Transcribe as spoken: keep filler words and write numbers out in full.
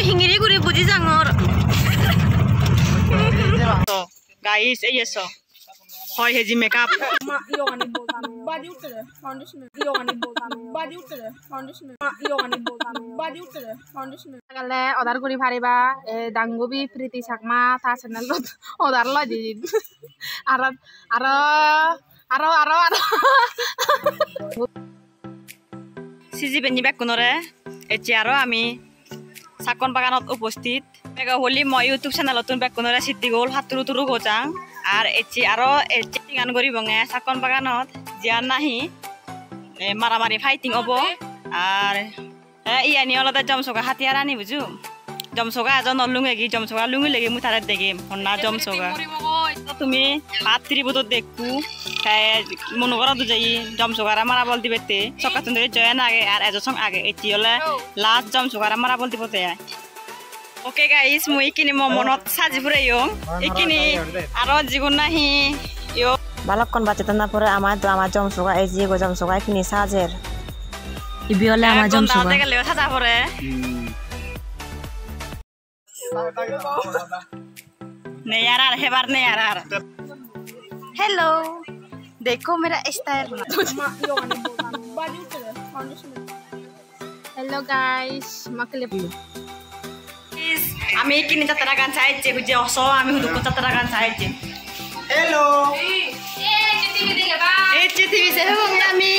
Ingiri guri buji jangor. So, guys, ei so. Hoi heji makeup. Ma, yogani bol dame. Badi utte de. Foundation. Yogani bol dame. Badi utte de. Foundation. Ma, yogani bol dame. Badi utte de. Foundation. Gele order guri pariba. E, Dangubi Priti Chakma ta channel-ot order loi din. Aro, aro, aro, aro, aro. Siji beni bekkunore, ecche aro ami Sakkon Baganot uposthit. Bego holi mo YouTube channel-ottun bekkunore siddhi gol patturu turu gojang. Ar ecche aro ecche tingan guribonge Sakkon Baganot, jiyan nahi, e, maramari fighting obo. Ar, e, iyani olode jomsoga hatiyarani bujo. Jomsoga ejo no lungegi, jomsoga lungilegi mui tare degem, honna jomsoga. Tumi part three bodot dekku, te monu gorot ujei jomsogare marabol dibette, sokkattun duri joyen age ar ejo song age, ecche ole last jomsogare marabol dibode ai. Okay guys, mui ikkini mo monot saji pureyong, ikkini aro jigun nahi yo. Balokkon bacche tana pore ama do ama jomsoga ei jiyegoi jomsoga ikkini sajer. Ibe ole ama jomsoga. Ek ghonta ode geleyo saja pore. Hmm. Nei ar ar, hebar nei ar ar. Hello. Dekho mera style. Hello guys, makle. Ami ikkini jatra gan saijje, bujje oso, ami hudukkun jatra gan saijje. Hello. Ecche T V se hubung ami.